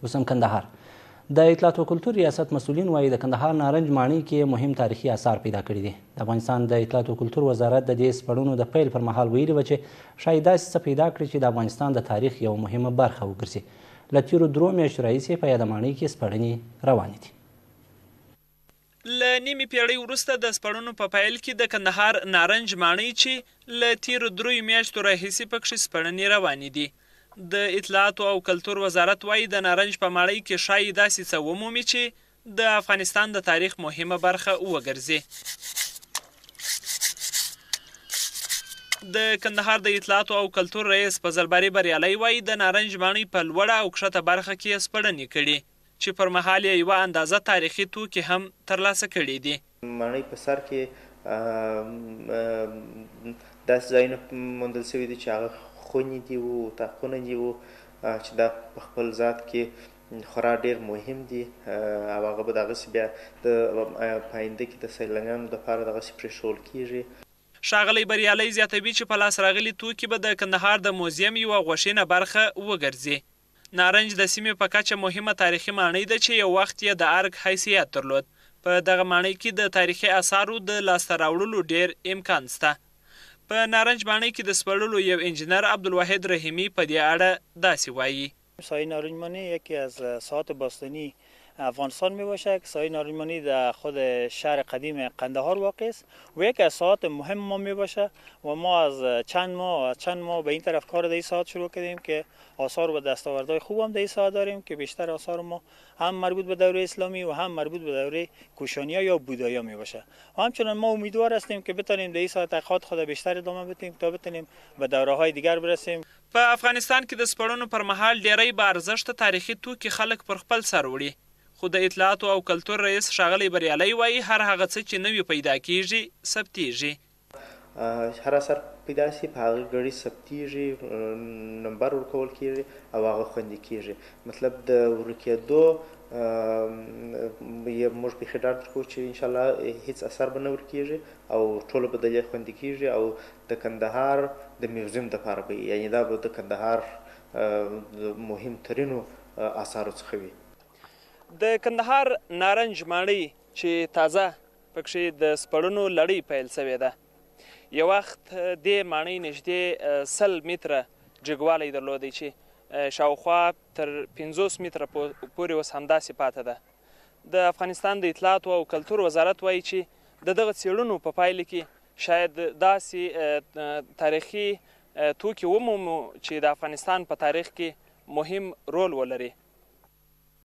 اوس هم کندهار. د اطلاعات و کلتور ریاست مسؤلین وایي، د کندهار نارنج ماڼۍ کې مهم تاریخي آثار پیدا کړي دي. د افغانستان د اطلاعات و کلتور وزارت د دې سپړنو د پیل پر مهال ویلي وه چې ښایي داسې څه پیدا کړي چې د افغانستان د تاریخ یوه مهمه برخه وګرځي. له تېرو درو میاشتو راهیسې په یاده ماڼۍ کې سپړنې روانې دي. له نیمې پېړۍ وروسته د سپړنو په پیل کې د کندهار نارنج ماڼۍ چې له تېرو دریو میاشتو راهیسې پکښې سپړنې روانې دي. د اطلاعاتو او کلتور وزارت وايي، د نارنج په ماڼۍ کې ښايي داسې څه ومومي چې د افغانستان د تاریخ مهمه برخه وګرځي. د کندهار د اطلاعاتو او کلتور رئیس فضل باري بریالی وايي، د نارنج ماڼۍ په لوړه او کښته برخه کې یې سپړنې کړي چې پر مهال یې یوه اندازه تاریخي توکي هم ترلاسه کړي دي. ماڼۍ په سر کې داسې ځایونه موندل شوي دي چې هغه خونې دي وو، اتاقونه دي وو، چې دا په خپل ذات کې خورا ډېر مهم دي او هغه به دغسې بیا د په آینده کې د سیلانیانو دپاره دغسې پرېښوول کېږي. ښاغلی بریالی زیاتوي چې په لاس راغلي توکي به د کندهار د موزیم یوه غوښینه برخه وګرځي. نارنج د سیمې په کچه مهمه تاریخي ماڼۍ ده چې یو وخت یې د ارګ حیثیت درلود. په دغه ماڼۍ کې د تاریخي اثارو د لاسته راوړلو ډېر امکان شته. په نارنج ماڼۍ کې د سپړلو یو انجینر عبدالواحد رحیمي په دې اړه داسې وايي. ساحه نارنج مانی یکی از ساحات باستانی افغانستان می باشه که ساحه نارنج مانی در خود شهر قدیم قندهار واقع است و یکی از ساحات مهم ما می باشه و ما از چند ماه به این طرف کار در این ساحات شروع کردیم که آثار و دستاوردهای خوب هم در این ساحه داریم که بیشتر آثار ما هم مربوط به دوره اسلامی و هم مربوط به دوره کوشانیا یا بودایا می باشه و همچنان ما امیدوار هستیم که بتونیم در این ساحه تحقیقات خود بیشتر ادامه بدیم تا بتونیم به دوره های دیگر برسیم. په افغانستان کې د سپړنو پر مهال ډېری با ارزښته تاریخي توکي خلک پر خپل سر وړي، خو د اطلاعاتو او کلتور رییس ښاغلی بریالی وايي، هر هغه څه چې نوي پیدا کېږي، ثبتېږي. هر اثر پیدا شي په هغه ګړي ثبتېږي، نمبر ورکول کېږي او هغه خوندي کېږي. مطلب د ورکېدو یې موږ بیخي ډاډ درکوو چې انشاءالله هیڅ اثر به نه ورکېږي او ټوله به دلې خوندي کېږي او د کندهار د میوزیم دپاره به وي، یعنې دا به د کندهار د مهم ترینو آثارو څخه وي. د کندهار نارنج ماڼۍ چې تازه پکښې د سپړنو لړۍ پیل شوې ده، یو وخت دې ماڼۍ نږدې 100 متره جګوالی درلودی چې شاوخوا تر 50 متره پورې اوس همداسې پاته ده. د افغانستان د اطلاعاتو او کلتور وزارت وایي چې د دغه څېړنو په پایله کې شاید داسې تاریخي توکي ومومو چې د افغانستان په تاریخ کې مهم رول ولري.